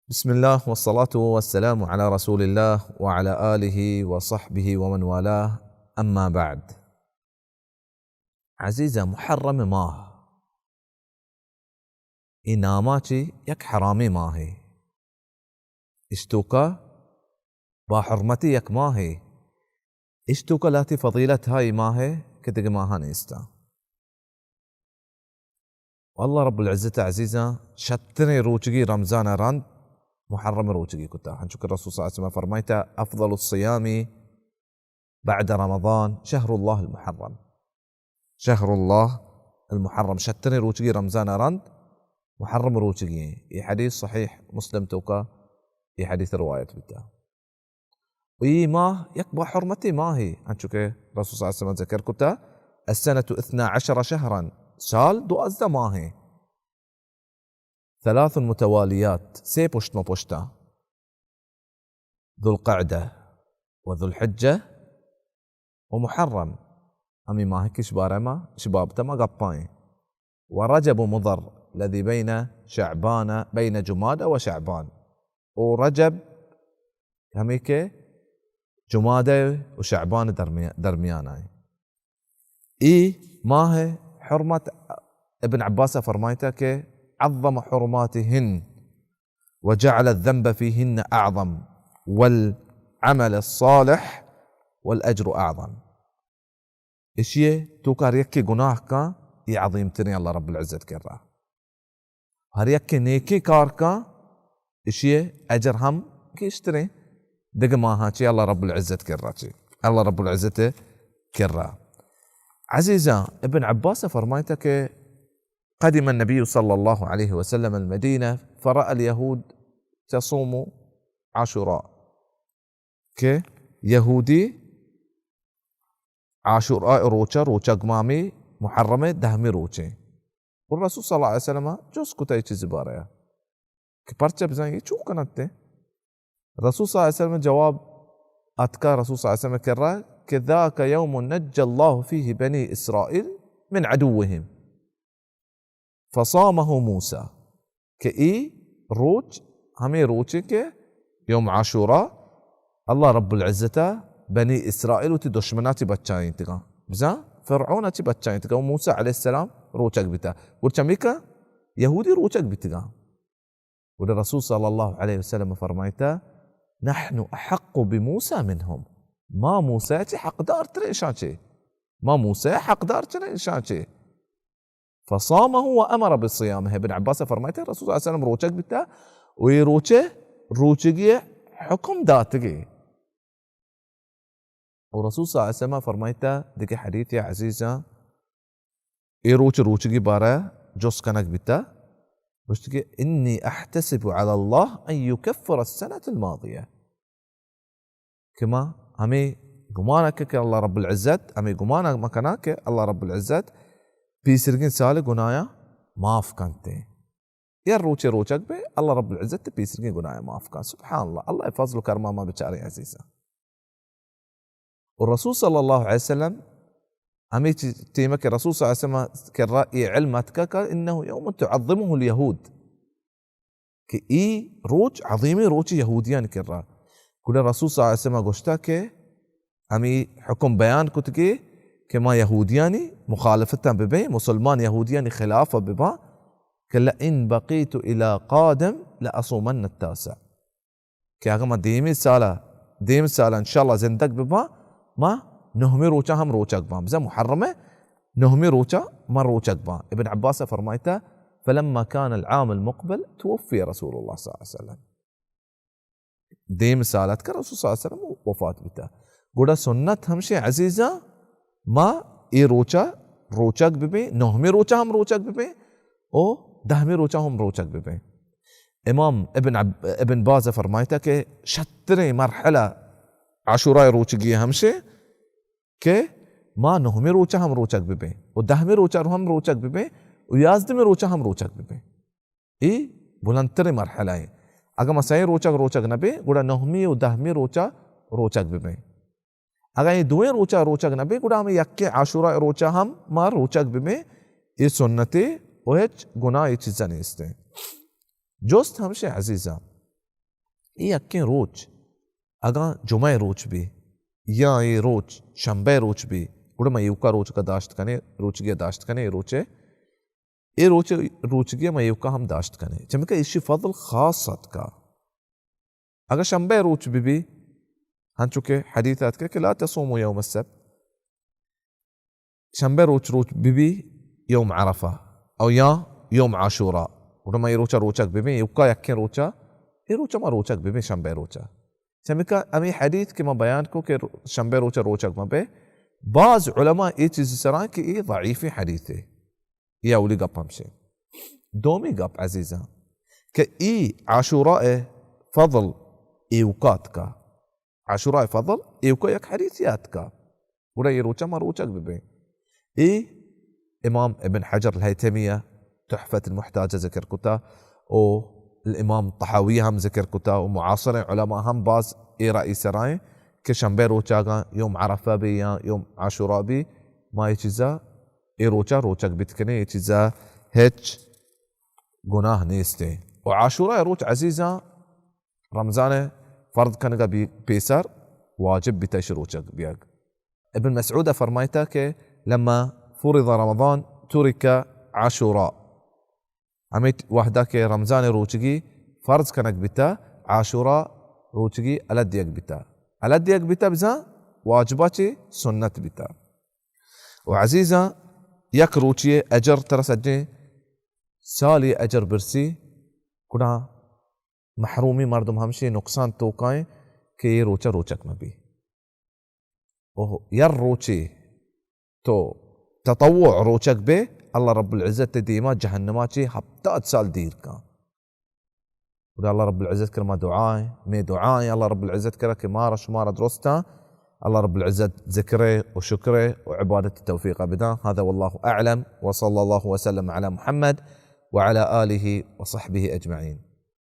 بسم الله والصلاة والسلام على رسول الله وعلى آله وصحبه ومن والاه، أما بعد. عزیزاں، محرم ماہ، اے ناما چی یک حرامی ماہے، اشتوکا با حرمتی یک ماہے، اشتوکا لاتی فضیلت ہائی ماہے کہ دگہ ماہا نیستا. و اللہ رب العزت عزیزاں شتریں روچگی رمضان رند محرم روچگی کتا، ہنچو کہ رسول صلی اللہ علیہ وسلم فرمائتا: افضل الصیام بعد رمضان شهر الله المحرم. شهر الله المحرم، شتریں روچگی رمضان رند محرم روچگی ہیں. یہ حدیث صحیح مسلم توکا یہ حدیث روایت بیتا. و یہ ماہ یک با حرمتی ماہ ہے، انچو کہ رسول صلی اللہ علیہ وسلم ذکر کتا: السنة اثنا عشر شهرا، سال دوازدہ ماہ ہیں. ثلاث متوالیات، سے پشت ما پشتا، ذوالقعدہ و ذوالحجہ و محرم. ہمیں ماہ کش بارہ ما، اش بابتا ما گپائیں. و رجب مضر الذي بين شعبان، بين جمادى وشعبان. او رجب ہمیں کہ جمادہ و شعبان درمیان، درمیان آئیں. ای ماہ حرمت، ابن عباس فرمائتا کہ عظم حرماتهن وجعل الذنب فيهن أعظم والعمل الصالح والأجر أعظم. اشیے توکا ہر یکے گناہ کاں، یہ عظیم ترین اللہ رب العزت کرا. ہر یکے نیکی کار کاں، اشیے اجر ہم گیشتریں دگہ ماہاں چی اللہ رب العزت کرا چی. اللہ رب العزت کرا. عزیزاں، ابن عباس فرمائتا کہ قدم النبي صلى الله عليه وسلم المدينة فرأى اليهود تصوم عاشوراء. کہ یہودی عاشورا روچا، روچگ مامی محرم دہمی روچیں. اور رسول صلی اللہ علیہ وسلم جست کتا یہ چیز بارے کہ پرچہ بزن یہ چون کنتے؟ رسول صلی اللہ علیہ وسلم جواب اتکا رسول صلی اللہ علیہ وسلم کرا کہ ذاك يوم نجى الله فيه بني إسرائيل من عدوهم فصامه موسى، کہ ای روچ ہمیں روچے کہ یوم عاشورا اللہ رب العزت بنی اسرائیل وتی دشمنا چی بچائینتگاں، بزاں فرعون چی بچائینتگاں، و موسی علیہ السلام روچگ بیتا. گڑ چمیکا یہودی روچگ بیتگاں. گڑا رسول صلی اللہ علیہ وسلم فرمائتا: نحن احق بموسى منهم، ما موسی چی حقدار ترے اشاں چی، ما موسی حقدار ترے اشاں چی. فصامه وامر بصيامه. ابن عباس فرمائتا رسول صلی اللہ علیہ وسلم روچگ بیتا، و یہ روچے روچگی حکم داتگی. و رسول صلی اللہ علیہ وسلم فرمائتا دگہ حدیث عزیزاں، اے روچ روچگی بارہ جست کنگ بیتا، گوشت کہ انی احتسب علی اللہ ان یکفر السنة الماضیہ، کہ ما ہمیں گمان کہ، کہ اللہ رب العزت، ہمیں گمان مکنا کہ اللہ رب العزت پیسرگیں سال گناہاں معاف کنتے. یا روچے روچگ بے، اللہ رب العزت پیسرگیں گناہ معاف کن. سبحان اللہ، اللہ فضل و کرما ما بچاریں عزیزاں. و رسول صلی اللہ علیہ وسلم ہمیں چی-، ٹیم کہ رسول صلی اللہ علیہ وسلم کرا یہ علم اتکا کہ انه یوم تعظمه الیہود، کہ ای روچ عظیمی روچ یہودیان کرا. گڑا رسول صلی اللہ علیہ وسلم گوشتا کہ ہمیں حکم بیان کتگی کہ ما یہودیانی مخالفتاں ببیں، مسلمان یہودیانی خلاف بباں، کہ لئن بقیت الی قادم لاصومن التاسع. کہ اگہ ما دیمی سالا، دیم سالا انشاءاللہ زندگ بباں، ما نہمی روچا ہم روچگ باں. بزاں محرم نہمی روچا ما روچگ باں. ابن عباس فرمائتا: فلما كان العام المقبل توفي رسول الله صلى الله عليه وسلم. دیم سال اتکا رسول صلی اللہ علیہ وسلم وفات بیتا. گڑا سنت ہمشیں عزیزاں، ما اے روچا روچگ ببیں، نہمی روچا ہم روچگ ببیں، او دہمی روچا ہم روچگ ببیں. امام ابن عب-، ابن باز فرمائتا کہ شتریں مرحلہ عاشورا روچگی ہمشیں کہ ما نہمی روچا ہم روچگ ببیں، او دہمی روچا ہم روچگ ببیں، او یازدہمی روچا ہم روچگ ببیں. اے بلندتریں مرحلہ ایں. اگاں ما سئیں روچگ روچگ نہ بیں، گڑا نہمی و دہمی روچا روچگ ببیں. اگاں اے دوئیں روچا روچگ نہ بیں، گڑا ہمیں یکیں عاشورا روچا ہم ما روچگ ببیں. اے سنتے و ہچ گناہ اے چیزا نیستیں. جست ہمشیں عزیزاں، اے یکیں روچ، اگاں جمعہ روچ بی یا اے روچ شنبہ روچ بی، گڑا ما ایوکا روچگا داشت کنے، روچگی داشت کنے، اے روچے، اے روچ، روچگی ما ایوکا ہم داشت کنے، چمیکہ ایشی فضل خاص اتکا۔ اگاں شنبہ روچ بہ بی، ہنچو کہ حدیث اتکہ کہ لا تصوموا یوم السبت، شنبہ روچ، روچ بہ بی یوم عرفہ، او یا یوم عاشورا، گڑا ما اے روچا روچگ بہ بیں، ایوکا یکیں روچا، اے روچا ما روچگ بہ بیں شنبہ روچا۔ چمیکہ ہمے حدیث کہ ما بیان کو کہ رو-، شنبہ روچا روچگ مہ بے، بعض علماء اے چیز سرا کہ اے ضعیف حدیثے۔ اے اولی گپ ہمشے۔ دومی گپ عزیزاں کہ اے عاشورا فضل ایوکا اتکا۔ عاشورا فضل ایوکا یک حدیثے اتکا۔ گڑا اے روچا ما روچگ بہ بیں۔ اے امام ابن حجر الہیثمی تحفۃ المحتاج ذکر کتا، او الامام طحاوی ہم ذکر کتا، او معاصر علماء ہم باز اے رائے سرائیں کہ شنبہ روچاگاں یوم عرفہ بی یا یوم عاشورا بی، ما اے چیزا، اے روچا روچگ بیت کنے، اے چیزا ہچ گناہ نیستیں۔ و عاشورا روچ عزیزاں رمضان فرض کنگا بی پیسر واجب بیتا اش روچگ بیگ۔ ابن مسعود فرمائتا کہ لما فرض رمضان ترک عاشورا، ہمے وحدہ کہ رمضان روچگی فرض کنگ بیتا، عاشورا روچگی الہ دیگ بیتا۔ الہ دیگ بیتا بزاں واجبا چی سنت بیتا۔ و عزیزاں، یک روچی اجر ترا سجیں سالی اجر برسی، گڑا محرومی مردم ہمشی نقصان توکائیں کہ اے روچا روچگ مہ بی۔ او یر روچے تو تطوع روچگ بے، اللہ رب العزت دیما جہنما چی ہپتاد سال دیر کن۔ گڑا اللہ رب العزت کرا ما دعائیں، مے دعائیں اللہ رب العزت کرا کہ مارا شمارا درستاں اللہ رب العزت ذکرے و شکرے و عبادت توفیق بداں۔ هذا والله أعلم، وصلى الله وسلم على محمد وعلى آله وصحبه أجمعين۔